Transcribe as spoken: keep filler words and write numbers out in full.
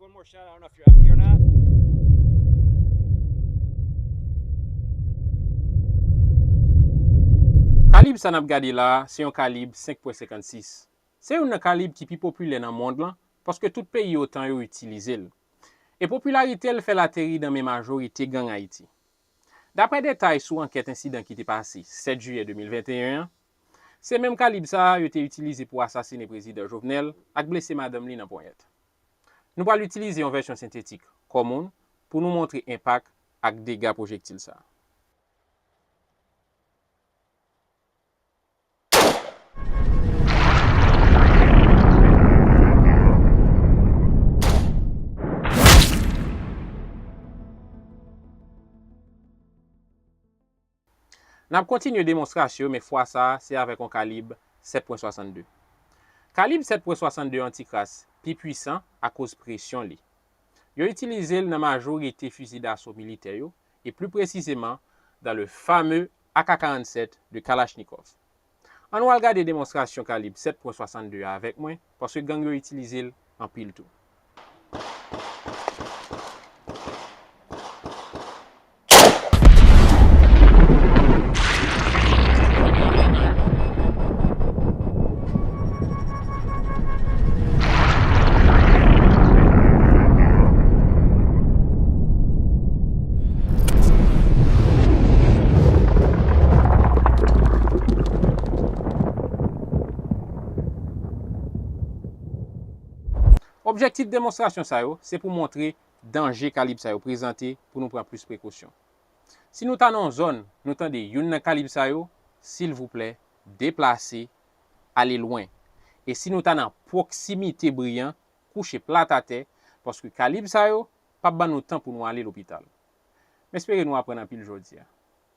One more shot, I don't know if you're empty or not. Kalib sa n ap gade la a, se yon kalib senk pwen senkannsis. Se youn nan kalib ki pi popilè nan mond lan, paske tout peyi OTAN yo itilize l. E popilarite l fè l ateri nan men majorite gang Ayiti. Daprè detay sou ankèt ensidan ki te pase sèt jiyè de mil venteyen an, se menm kalib sa a yo te itilize pou asasine Prezidan Jovenel ak blese madanm li nan ponyèt. Nou pral itilize yon vèsyon sentetik kò moun pou nou montre enpak ak dega pwojektil sa a. N ap kontinye demonstrasyon, men fwa sa a, se avèk yon kalib sèt pwen swasann de. Kalib sèt pwen swasann de an ti kras pi pwisan akoz presyon li. Yo itilize l nan majorite fizi daso militè yo, e pli presizeman dans le fameux A K karanntsèt de Kalachnikov. Ann nou al gade demonstrasyon kalib sèt pwen swasann de a avèk mwen, paske gang yo itilize l anpil tou. Objektif demonstrasyon sa yo, se pou montre danje kalib sa yo prezante pou nou pran plis prekosyon. Si nou ta nan yon zòn, nou tande youn nan kalib sa yo, silvouplè, deplase, ale lwen. E si nou ta nan pwoksimite bri an, kouche plat atè, paske kalib sa yo p ap ban nou tan pou nou ale lopital. M espere nou aprann anpil jodi a.